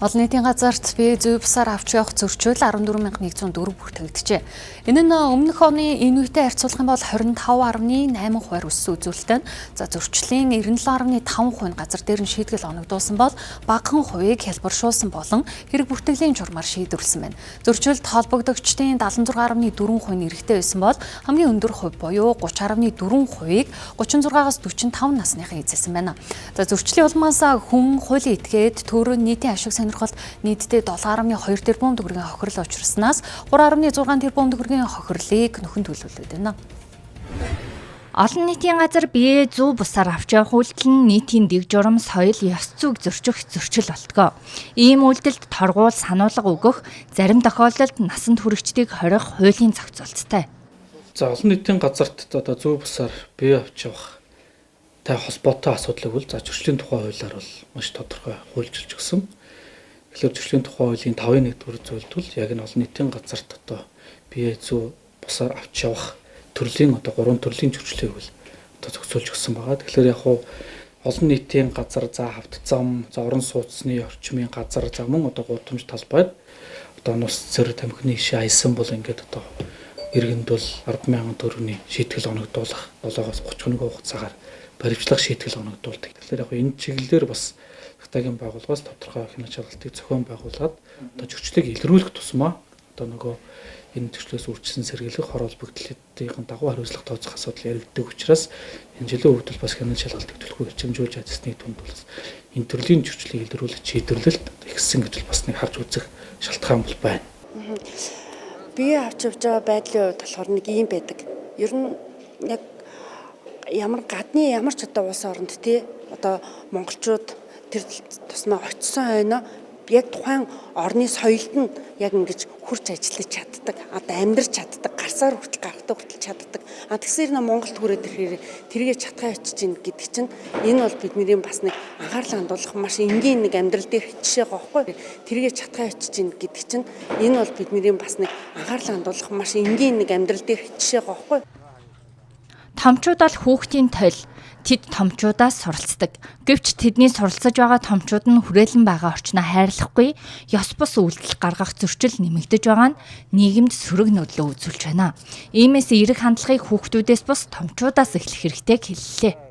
Олон нийтийн газарт бие зүй бусаар авч явах зөрчил 14,104 бүртгэгджээ. Энэ нь өмнөх оны энэ үетэй харьцуулах юм бол 25.8 хувиар өссөн үзүүлэлттэй. За, зөрчлийн 97.5% нь газар дээр нь шийтгэл оногдуулсан бол багахан хувийг хялбаршуулсан болон хэрэг бүртгэлийн журмаар шийдвэрлэсэн байна. Зөрчилд холбогдогчдын 76.4% нь эрэгтэй байсан бол хамгийн өндөр хувь буюу 30.4%-ийг 36-аас 45 насныхан эзэлсэн байна. За, зөрчлийн улмаас хүн хуулийн этгээд, төр, нийтийн ашиг сонирхолд нийтдээ 7.2 тэрбум төгрөгийн хохирол учирснаас 3.6 тэрбум төгрөгийн хохирлыг нөхөн төлөвлөд байна. Олон нийтийн газар бие зүү бусаар авч явах үйлдэл нь нийтийн дэг журам, соёл, ёс зүйг зөрчих зөрчил болтгоо. Ийм үйлдэлд торгуул, сануулга өгөх, зарим тохиолдолд насанд хүрэгчдийг хорих хуулийн зохицуулттай. За, олон нийтийн газарт одоо зүү бусаар бие авч явах тай холбоотой асуудлыг бол, за, зөрчлийн тухай хуулиар бол маш тодорхой хуульчилж өгсөн. Тэгэхээр зөрчлийн тухай хуулийн 5-1 зүйлд бол яг нь олон нийтийн газарт одоо бие зүү бусаар авч явах төрлийн одоо гурван төрлийн зөрчлийг бол одоо зохицуулж өгсөн байгаа. Тэгэхээр яг хуу олон нийтийн газар, за, хавт зам, за, орон сууцны орчмын газар, за, мөн одоо гудамж талбайд одоо нус цэр, тамхины ишээ аясан бол ингээд одоо иргэнд бол 10,000 төгрөгийн шийтгэл оногдуулах, 7-оос 30 хоногийн хугацаагаар баривчлах шийтгэл оногдуулдаг. Тэгэхээр яг энэ чиглэлээр бас Хатагийн байгууллагаас тодорхой хянах шалгалтыг зохион байгуулад одоо зөрчлийг илрүүлэх тусмаа одоо нөгөө энэ зөрчлөөс үржсэн сэргийлэх, хор холбогдлын дагуу хариуцлага тооцох асуудал яригддаг учраас энэ жилийн хувьд бол бас хянах шалгалтыг төлхөө эрчимжүүлж ажилласны түнд бол энэ төрлийн зөрчлийг илрүүлэх шийдвэрлэлт ихсэн гэж бас нэг харж үзэх шалтгаан бол байна. Бие авч явж байгаа байдлын хувьд болохоор нэг ийм байдаг. Ер нь яг ямар гадны ямар ч одоо улс оронд, тий, одоо монголчууд тэр тусмаа очисон хойноо яг тухайн орны соёлд нь яг ингэж хурж ажиллаж чаддаг. Одоо амьдрч чаддаг, гарсаар хүртэл, гарахтаа хүртэл чаддаг. А тэгсээр нэ Монголд хүрээд ирэхээр тэргээ чадхаа очиж гин гэдэг чинь энэ бол бидний бас нэг анхаарал хандуулах маш энгийн нэг амьдрал дээр жишээ байгаа байхгүй. Тэргээ чадхаа очиж гин гэдэг чинь энэ бол бидний бас нэг анхаарал хандуулах маш энгийн нэг амьдрал дээр жишээ байгаа байхгүй. Томчууд бол хүүхдийн толь. Тэд томчуудаас суралцдаг. Гэвч тэдний суралцаж байгаа томчууд нь хүрээлэн байгаа орчноо хайрлахгүй, ёс бус үйлдэл гаргах зөрчил нэмэгдэж байгаа нь нийгэмд сөрөг нөлөө үзүүлж байна. Иймээс эерэг хандлагыг хүүхдүүдээс бус томчуудаас эхлэх хэрэгтэйг хэллээ.